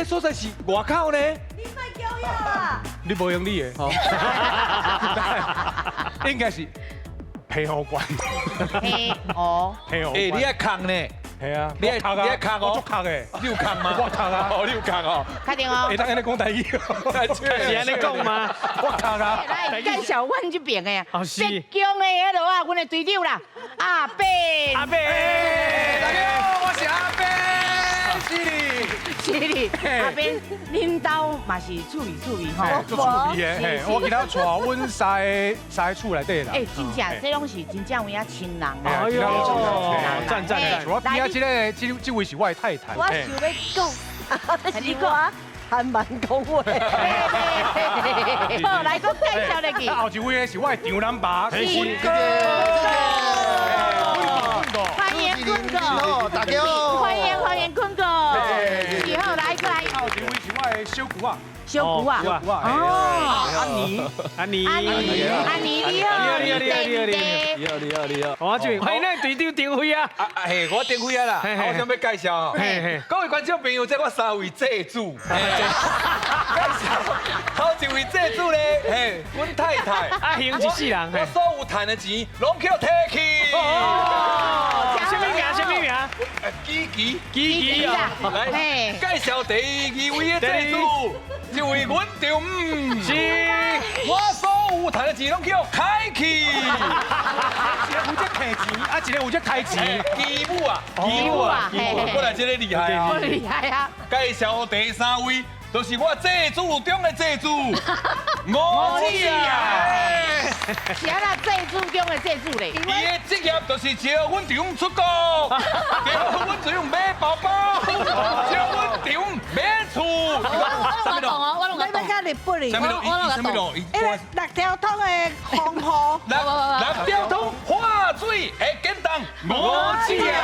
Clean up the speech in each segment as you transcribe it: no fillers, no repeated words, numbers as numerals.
個所在是外口呢？你莫叫呀！你無用你的吼，應該是澎湖縣。嘿哦，澎湖。欸，你愛空呢？係啊，你愛你愛空哦，我足空的。你有空嗎？我空啊，哦，你有空哦。確定哦。會當按呢講台語哦？是按呢講嗎？我空啊。來介紹阮這邊的啊，浙江的彼落啊，阮的隊長啦，阿伯。阿伯，大家好，我是阿伯，是哩，是哩，阿伯，恁兜嘛是厝裡厝裡吼，做厝裡的，嘿，我今仔帶阮三個厝內底啦。欸，真正，這攏是真正有影親人。哎呦，讚讚讚！我邊仔這個這這位是我的太太。我想欲講，是我還蠻講話。好，來，閣介紹落去。後一位是我的丈人爸，坤哥。歡迎坤哥，大家好。歡迎歡迎坤哥。以後來過來。後一位是我的小姑仔。小姑仔。小姑仔。哦，阿妮，阿妮，阿妮，阿妮你好，你好，你好，你好，你好，你好，你好。我這邊歡迎咱隊長丁輝啊。啊嘿，我丁輝啊啦，我想欲介紹吼。各位觀眾朋友，這我三位債主。介紹頭一位債主咧，嘿，阮太太。阿興一世人，我所有賺的錢攏去予提去。哦，啥物名？啥物名？基基，基基啊。來，介紹第二位的債主，這位阮丈母。是。我所有賺的錢攏去予開去。一个負責提錢，啊，一個負責開錢。基母啊，基母啊，過來這个厲害啊，厲害啊！介紹第三位，就是我債主中的債主，吳子啊！是按怎債主中的債主咧？伊的職業就是招阮丈母出國，招阮丈母買包包，招阮丈母買厝。我攏懂哦，我攏懂。你欲日本哩？啥物路？啥物路？彼个六條通的風雨。六條通化水會感動，吳子啊！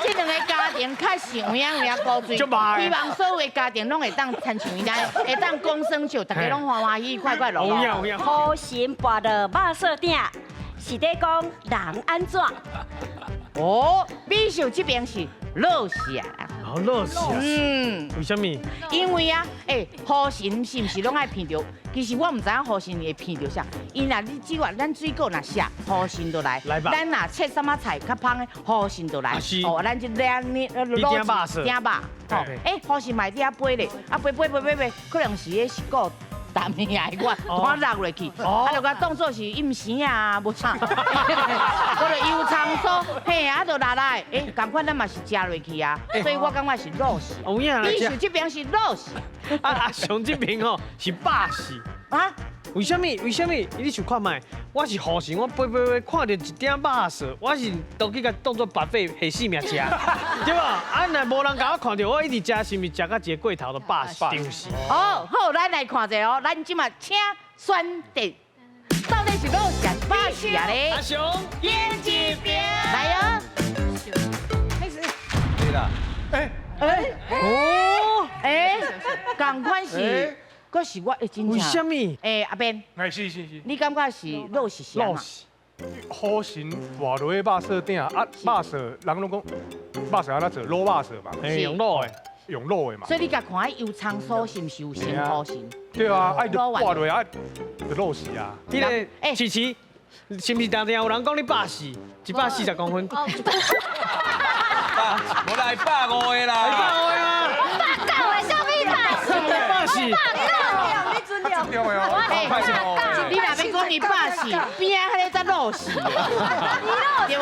這兩個家庭確實有影有影古錐，希望所有的家庭攏會當親像伊按呢，會當講耍笑，大家攏歡歡喜喜、快快樂樂。雨神跋落肉臊鼎，是咧講人按怎？哦，美秀這邊是落雪啊。哦，落雪。嗯，為啥物？因為啊，欸，雨神是毋是攏愛鼻著？其實我毋知影雨神會鼻著啥。伊若你只要咱水果若熟，雨神就來。來吧。咱若切啥物菜較芳的，雨神就來。哦，咱這兩年滷鼎肉，鼎肉。吼，欸，雨神嘛佇遐飛咧，啊飛飛飛飛飛，可能是彼是顧淡的我，我落落去，啊，就共當做是伊毋生啊，無啥，我就油蔥酥，嘿，啊，就落來，欸，仝款咱嘛是食落去啊，所以我感覺是落死。有影啦，美秀這邊是落死，啊啊，上這邊吼是肉死。啊？為啥物？為啥物？你想看覓？我是雨神，我飛飛飛看著一鼎肉臊，我是都去共當做白費下性命食，對無？啊，若無人共我看著，我一直食，是毋是食到一個過頭就飽死？就是。哦，好，咱來看者哦，咱這馬請選擇，到底是落死還是飽死啊咧？阿雄，演這邊，來哦。開始。對啦。欸欸哦，欸，仝款是。閣是我欸，真正。為啥物？欸，阿邊。欸，是是是。你感覺是落是啥？落死。雨神跋落去肉臊鼎啊，肉臊人攏講肉臊按怎做？滷肉臊嘛。欸，用滷的，用滷的嘛。所以你共看彼油蔥酥是毋是有成雨神？對啊，啊伊就跋落啊，就落死啊。彼个琪琪，是毋是常常有人講你百四，140公分？無來150個啦。150個啊。190個，啥物百四？百四。你尊重。你若欲講伊百四，邊仔彼个才落死，對無？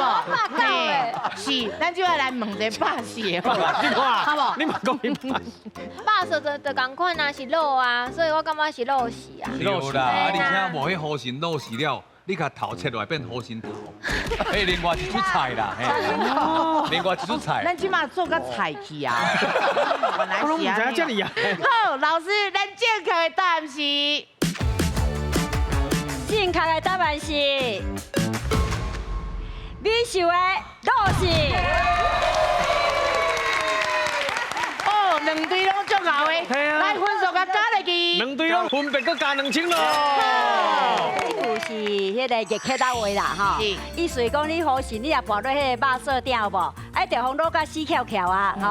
是，咱就要來問一个百四的，好無？你嘛講伊百四。肉臊就就仝款啊，是滷啊，所以我感覺是落死啊。對啦，啊，而且無彼雨神落死了，你共頭切落來變雨神頭，嘿，另外一出菜啦，嘿，另外一出菜。咱這馬做甲菜去啊，原來我攏毋知影遮爾啊。好，老師，咱正確的答案是，正確的答案是美秀的落死。哦，兩隊攏足𠢕的，來分數共加落去。两队拢分别阁加2000咯。这句是彼个热客家话啦，吼。意思讲你雨神，你若跋落彼个肉臊鼎有无？啊，就予卤甲死翘翘啊，吼。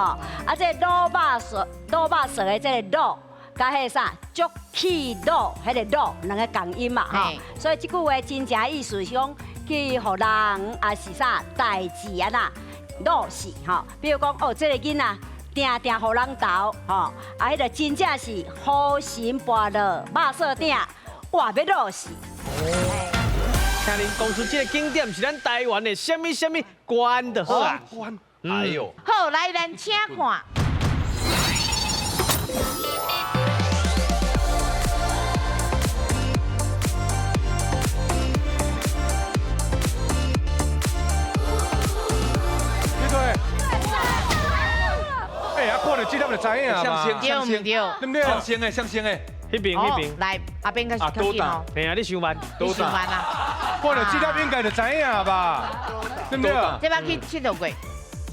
啊，这卤肉臊、卤肉臊的这个卤，佮彼个啥，足气卤，彼个卤两个仝音嘛，吼。所以这句话真正意思是讲去予人抑是啥代志按怎卤死，吼。比如讲，哦，这个囡仔定定予人投，吼，啊，彼个真正是雨神跋落肉臊鼎，哇，欲卤死。请恁讲出这个景点是咱台湾的啥物啥物关就好啊。关，哎呦，好，来咱请看。对对。哎，啊，看著这粒就知影嘛。对毋对？对毋对？象征的，象征的。彼边彼边。来，阿边开始较紧哦。嘿啊，你伤慢，你伤慢啊。看著这粒应该就知影吧？对毋对？这摆去𨑨迌过，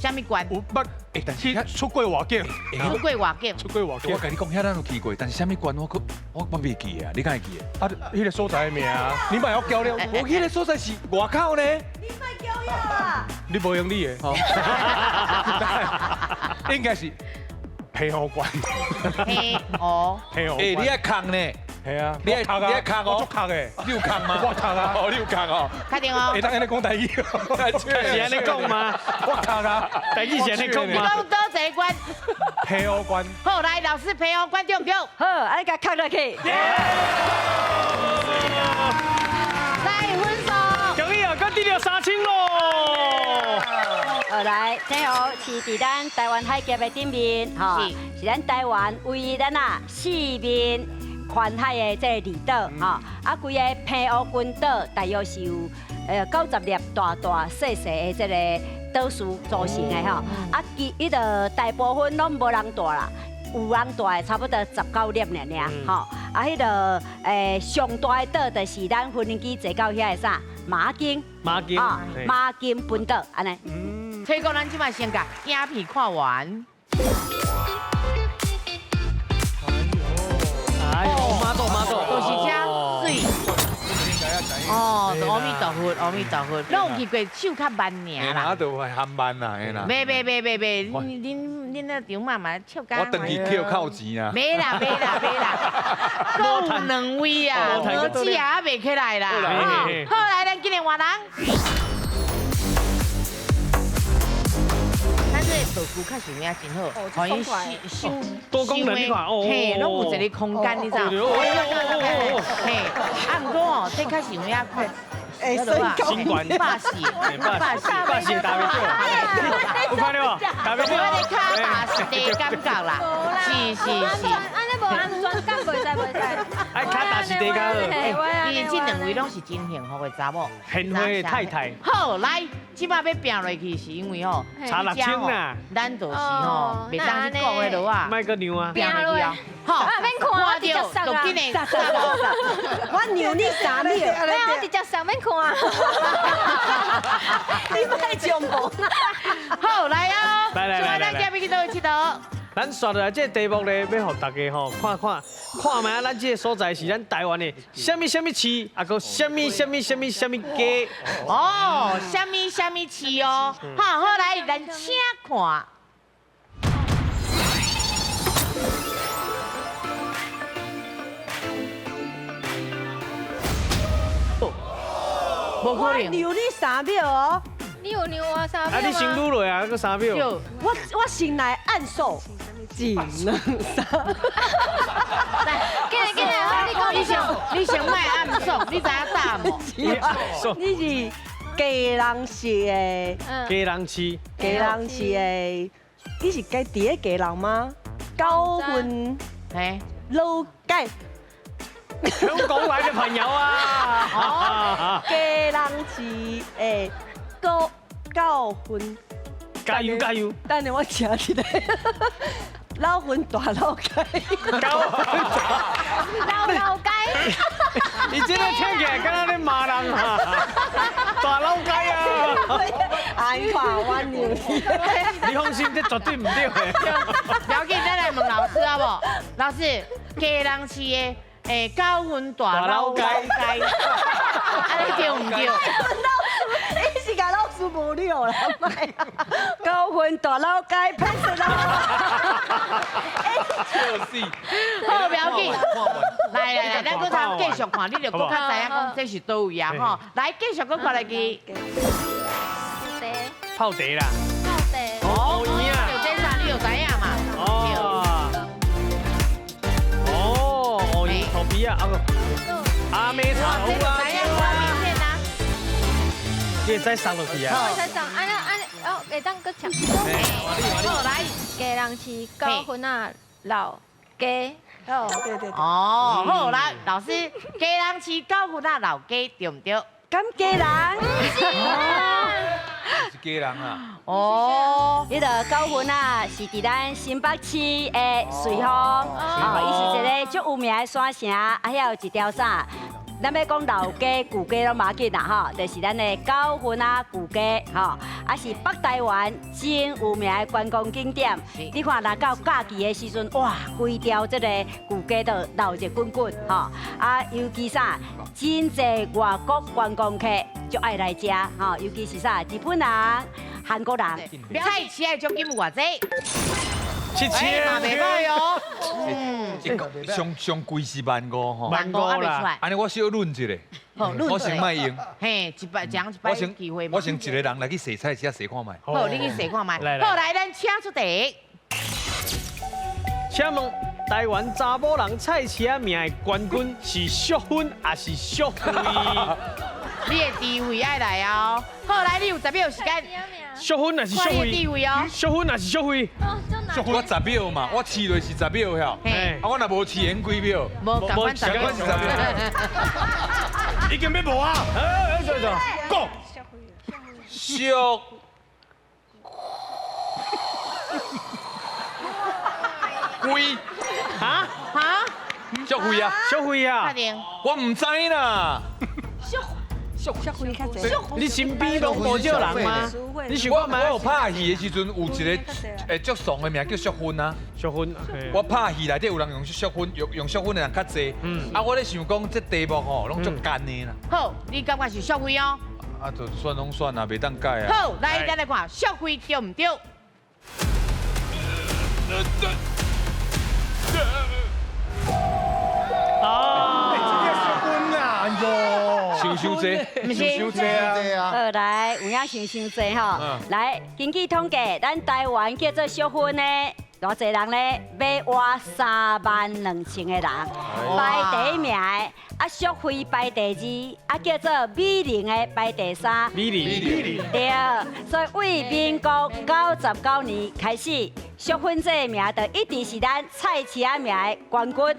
啥物关？有捌，欸，但是出过外景。出过外景。出过外景。我共你讲，遐咱有去过，但是啥物关我我袂记得啊，你敢会记得？啊，彼个所在的名，你莫晓交了。我彼个所在是外口呢。你莫交了。你无用你的。应该是澎湖关。澎湖。澎湖。欸，你爱空呢？系啊，你爱你爱空哦，我足空的。你有空吗？我空啊。哦，你有空哦。确定哦。会当按呢讲台语哦。是按呢讲吗？我空啊。台语是按呢讲吗？你讲佗一个关？澎湖关。好，来，老师，澎湖关对毋对？好，按呢共扣落去。来，分数。恭喜啊，阁得著3000咯。好，来，澎湖是伫咱台湾海峡的顶面，吼，是咱台湾唯一咱啊四面环海的这个离岛，吼，啊，规个澎湖群岛大约是有90粒大大细细的这个岛屿组成的，吼，啊，其彼个大部分拢无人住啦，有人住的差不多19粒尔尔，吼，啊，彼个上大的岛就是咱无人机坐到遐的啥马金，马金，马金本岛，按呢。崔哥，咱这摆先共影片看完。哎呦，妈祖妈祖，就是遮媠。哦，阿弥陀佛，阿弥陀佛，拢有去过，手较慢尔啦。啊，就会含慢啦，嘿啦。袂袂袂袂袂，恁那张妈妈笑甲。我转去扣扣钱啊。袂啦袂啦袂啦，阁有两位啊，无子啊，袂起来啦。好，来，咱今日换人。咱这个道具确实有影真好，予伊收多功能你看，嘿，拢有一个空间，你知无？嘿，啊，毋过哦，这确实有影看，哎，新冠，百事，百事，百事大袂少，有看到无？大袂少，我咧跤踏实地感觉啦，是是是，按呢无安全感，袂使袂使。哎，跤踏实地较好。伊这两位拢是真幸福的查某，贤惠太太。好，来，这摆欲拚落去是因为吼，差6000啦，咱就是吼，袂当去顾彼落啊，莫阁让啊，拚落去啊，好，免看，我直接送啊，我让你3秒，没有，我直接送，免看。你莫将无。好，来哦，来来来来，咱今日去佗位𨑨迌？咱煞落来这个题目咧，欲予大家吼看看，看觅咱这个所在是咱台湾的啥物啥物市，啊阁啥物啥物啥物啥物街。哦，啥物啥物市哦，好，好来，咱请看。无可能。我让你3秒哦。你有让我3秒吗？啊，你先撸落啊，阁3秒。我先来按数，一、两、三。来，进来进来，你讲你先你先莫按数，你知影答无？你是基隆市的，基隆市，基隆市的，你是伫咧基隆吗？九份，嘿，老街。香港来的朋友啊！哦，基隆市的九份，加油加油！等下我请一个。老云大老街，老老街，你这个听起来敢若咧骂人啊！大老街啊！哎，你看我牛你放心，这绝对毋对的。不要紧，咱来问老师好无？老师，基隆市的九份大老街，按呢對毋對？你是共老師無了啦，九份大老街歹勢啦。笑死！好，不要緊。來來來，咱閣通繼續看，你就閣較知影講這是佗位啊吼。來，繼續閣看落去。茶，泡茶啦。泡茶。哦，有啊。就這啥，你就知影嘛。哦。哦，芋圓頭皮啊，啊個阿妹茶這就知影看名片啊。你會使送落去啊？會使送，按呢按呢，哦，會當閣唱。好，來，基隆市九份仔老街。哦，對對對。哦，好，來，老師，基隆市九份仔老街對毋對？敢基隆？是基隆啊。哦，彼个九份仔是佇咱新北市的瑞豐，哦，伊是一个足有名的山城，啊，遐有一條啥？咱欲講老街、舊街攏無要緊啦，吼，就是咱的九份仔舊街，吼，啊是北台灣真有名的觀光景點。你看，若到假期的時陣，哇，規條這个舊街都鬧熱滾滾，吼，啊，尤其啥，真濟外國觀光客就愛來遮，吼，尤其是啥，日本人、韓國人。菜市仔獎金有偌濟？ 7000。嘛袂䆀哦。上上貴是15,000吼。萬五還袂出來。按呢我小論一下。好，我先莫用。嘿，一擺講一擺機會。我先一個人來去踅菜市仔踅看覓。好，你去踅看覓。好，來，咱請出題。請問台灣查某人菜市仔名的冠軍是淑芬抑是淑惠？你的智慧愛來哦。好，來，你有10秒時間。淑芬抑是淑惠？智慧哦。淑芬抑是淑惠？我十秒嘛，我試落是十秒遐。啊，我若無試演幾秒？無，仝款十秒。是十秒。已經欲無啊！哎，走走。講。淑。貴。哈？哈？淑惠啊！淑惠啊！確定？我毋知啦。淑惠較濟。你身邊攏無少人嗎？你想看覓？我有拍戲的時陣，有一個足慫的名叫淑芬啊。淑芬。我拍戲內底有人用淑芬，用淑芬的人較濟。啊，我咧想講這題目吼，攏足簡的啦。好，你感覺是淑惠哦？啊，就選攏選啊，袂當改啊。好，來，咱來看淑惠對毋對？啊！這個淑芬啊，哎喲，想傷濟，毋是傷濟啊！好，來，有影想傷濟吼。來，根據統計，咱台灣叫做淑芬的偌濟人咧，欲活32,000個人，排第一名的，啊，淑惠排第二，啊，叫做美玲的排第三。美玲，美玲。對，所以為民國99年開始，淑芬這个名就一直是咱菜市仔名的冠軍。